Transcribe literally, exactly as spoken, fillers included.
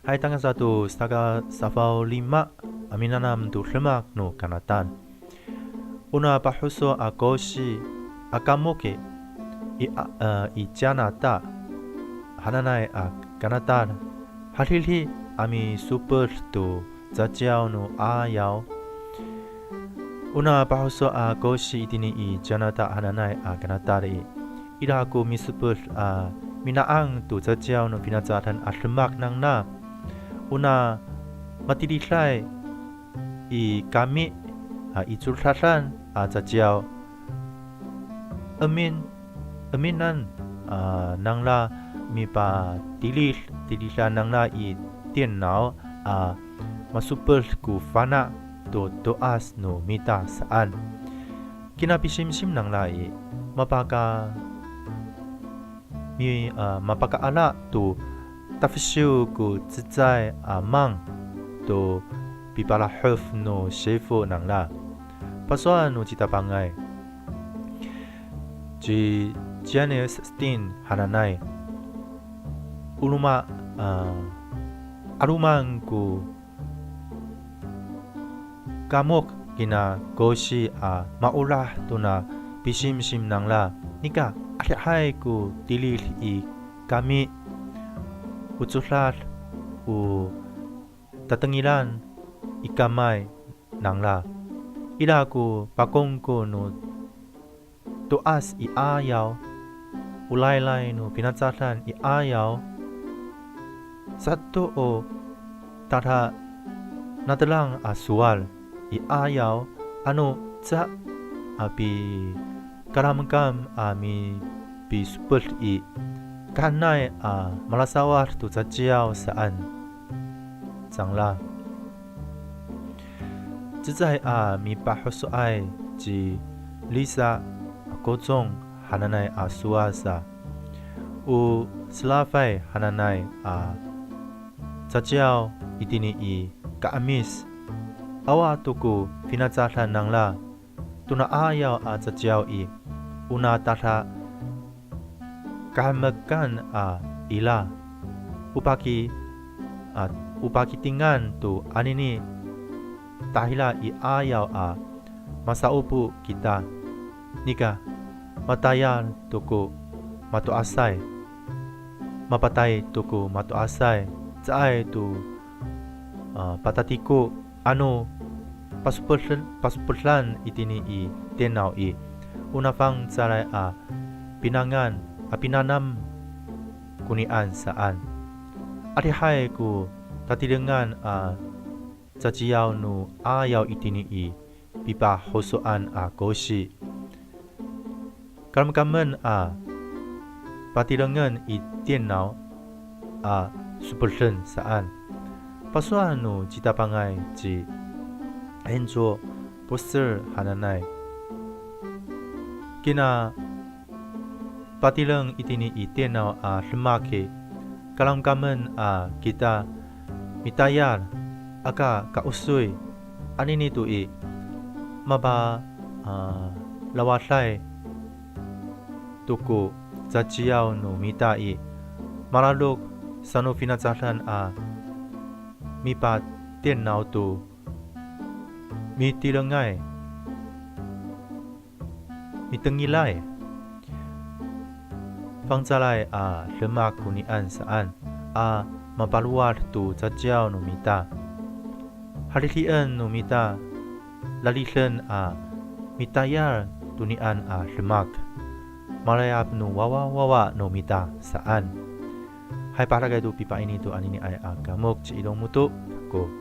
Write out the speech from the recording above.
Hay tangasa to saka safaw lima a minanam to demak no kanatal. Ona pahoso a kosi a kamok i, i, a, a, i Ciyanata hananay a kanatal. Hadidi a misoped to caciyaw no 'ayaw. Ona pahoso a kosi itini i Ciyanata hananay a kanatal i, ira ko misoped a mina'ang to caciyaw no finacadan a demak nangra. Ona matiliday i kami a i codadan a caciyaw. Emin, eminan a nangra mipatilid, tilidan nangra i 电脑 a masoped ko fana' to to'as no mita saan. Kinapisimsim nangra i, mapaka, mi, a, mapakaala to tafesiw ko cecay a mang to pipalahof no sifo nangra. Pasowal no citapangay, ci Janice Steen hananay, o roma, a, 'aloman ko kamok kina kosi a maolah tona pisimsim nangra. Nika adihay ko tilid i kami, o codad, o tatengilan i kamay nangra. Ira ko pakongko no to'as i 'ayaw, o laylay no finacadan i 'ayaw, saheto o tadanatelang a sowal i 'ayaw, ano ca a pikalamkam a mipisoped i, kahenay a malasawad to caciyaw saan cangra. Cecay a mipahosoay ci Lisa Kocong hananay a sowal sa, o Selafay hananay a caciyaw itini i Ka'amis, awa to ko finacadan nangra. Tona 'ayaw a caciyaw i, ona tada kahemekan a ira, o paki, a, o pakitingan to anini tahira i 'ayaw a masa'opo kita. Nika matayal to ko mato'asay, mapatay to ko mato'asay, caay to, a, patatiko, ano pasopeden, pasopedan itini i 电脑 i, ona fangcalay a pinangan a pinanam konian saan. Adihay ko tatirengan a caciyaw no 'ayaw itini i pipahosoan a kosi. Kalamkamen a patirengen i 电脑 a sopeden saan. Pasowal no citapangay ci Enzo Poster hananay, kina patireng itini i 电脑 a demak i, kalamkamen a kita mitayal, aka ka'osoy, anini to i, mapa, a, lawaday to ko caciyaw no mita i, malalok sano finacadan a mipa 电脑 to mitirengay, mitengilay, fangcalay a demak konian saan a mapalowad to caciyaw no mita. Hadidien no mita, laliden a mitayal tonian a demak, malayap no wawawawa no mita saan. Hay, paherakay to pipaini to aniniay a kamok ci Ilong Moto ko